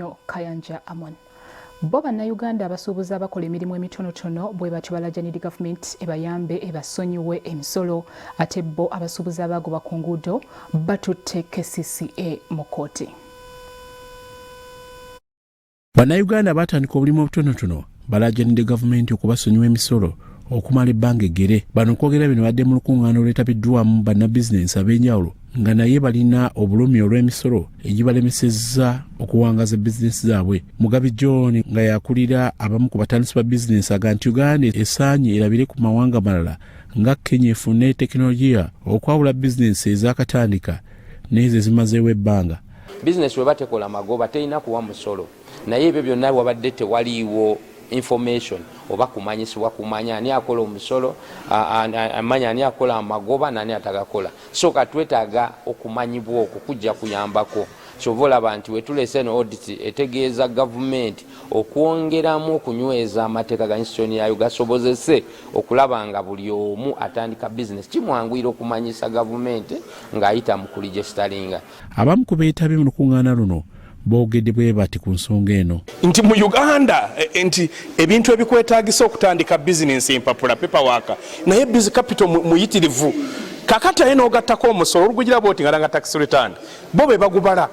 Ono Kayanja Amon. Bo Bannayuganda abasuubuzi abakola emirimu emitonotono bwe batyo balajanidde gavumenti ebayambe ebasonyiwe emisolo, ate bo abasuubuzi abaagoba ku nguudo batutte KCCA mu kkooti. Bannayuganda baatandika obulimu obutonotono balajanidde gavumenti okubasonyiwa emisolo okumala ebbanga eggere. Bano okwogera bino badde mu lukuŋŋaana olwetabiddwamu bannabizinensi ab'enjawulo nga naye balina obulumi olw'emisolo egibalemesezza okuwangaza bizinensi zaabwe. Mugabi John nga yakulira abamu ku batandisi ba bizinensi aga nti Uganda esaanye erabire ku mawanga malala nga Kenya efune tekinologiya okwawula bizinensi ezaakatandika n'ezo ezimazeewo ebbanga. Bizinesi weba tekola magoba terina kuwa musolo, naye ebyo byonna wabadde tewaliiwo information oba kumanyisibwa kumanya ani akola omusolo, amanya ani akola amagoba nani atagakola. So katwetaaga okumanyibwa okwo kujja kuyambako. Kyova olaba nti wetulese eno audit etegeeza gavumenti okwongeramu okunyweza amateeka ga institution yayo gasobozese okulaba nga buli omu atandika bizinesi kimwanguyira okumanyisa gavumenti ng'ayita mu kuligestalinga. Abamu ku beetabye mu lukuŋŋaana luno boogedde bwe bati ku nsonga eno. Nti mu Uganda nti ebintu ebikwetaagisa okutandika bizinensi empapula, paperwork, naye busy capital muyitirivu. Kakati aye n'ogattako omusolo olugugira bwoti nga langa tax return, bo be bagubala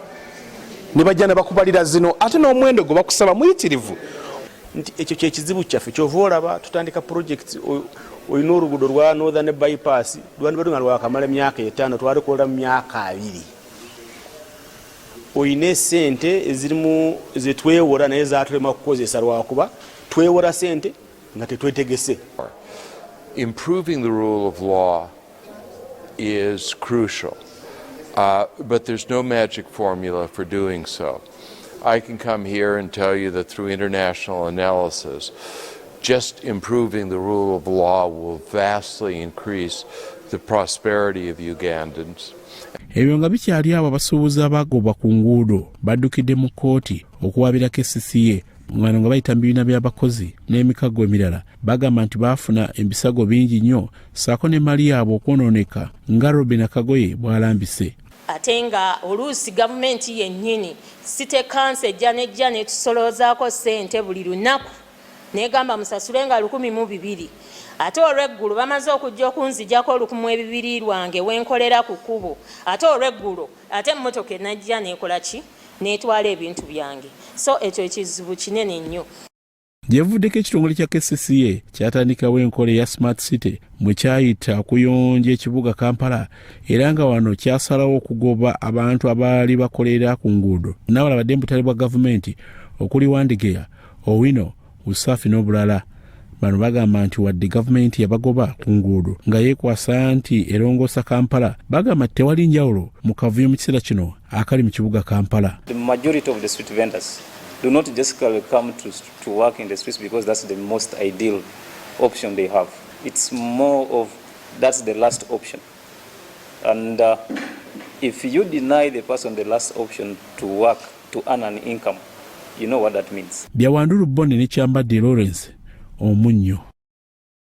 ne bajja ne bakubalira zino, ate n'omuwendo gwe bakusaba muyitirivu. Nti ekyo kyekizibu kyaffe, kyova olaba tutandika projects. Olina oluguudo lwa Northern Bypass lwandibadde nga lwakamala emyaka 5, twalikola mu myaka 2. Olina esente ezirimu zetwewola naye zatulema kukozesa lwakuba twewola sente nga tetwetegese. Improving the rule of law is crucial, but there's no magic formula for doing so. I can come here and tell you that through international analysis, just improving the rule of law will vastly increase the prosperity of Ugandans. Ebyo nga bikyali awo, abasuubuzi abagobwa ku nguudo baddukidde mu kkooti okuwabira KCCA. Bano nga bayita mu bibiina by'abakozi n'emikago emirala bagamba nti baafuna ebisago bingi nnyo ssaako ne mali yaabwe okwonooneka, nga Robina Kagoye bw'alambise. Ate nga oluusi gavumenti yennyini, city council, ejja nejja netusoloozaako ssente buli lunaku negamba musasule nga 1200, ate olweggulo bamaze okujja okunzijako olukumu ebibiri lwange wenkolera ku kkubo, ate olweggulo ate emmotoka enajja nekola ki, netwala ebintu byange. So ekyo ekizibu kinene nnyo. Gyevuddeko ekitongole kya KCCA kyatandikawo enkola eya Smart City mwe kyayita okuyonja ekibuga Kampala, era nga wano kyasalawo okugoba abantu abaali bakolera ku nguudo n'abalala badde mu butale bwa gavumenti okuli Wandegeya, Owino, Usafi n'obulala. Bano bagamba nti wadde gavumenti yabagoba ku nguudo nga yeekwasa nti erongoosa Kampala, bagamba nti tewali njawulo mu kavuyo mu kiseera kino akali mu kibuga Kampala. The majority of the street vendors do not just come to work in the streets because that's the most ideal option they have. It's more of that's the last option. And if you deny the person the last option to work, to earn an income, you know what that means. Byawandulu Bonne ne Kyambadde Lawrence Omunnyo.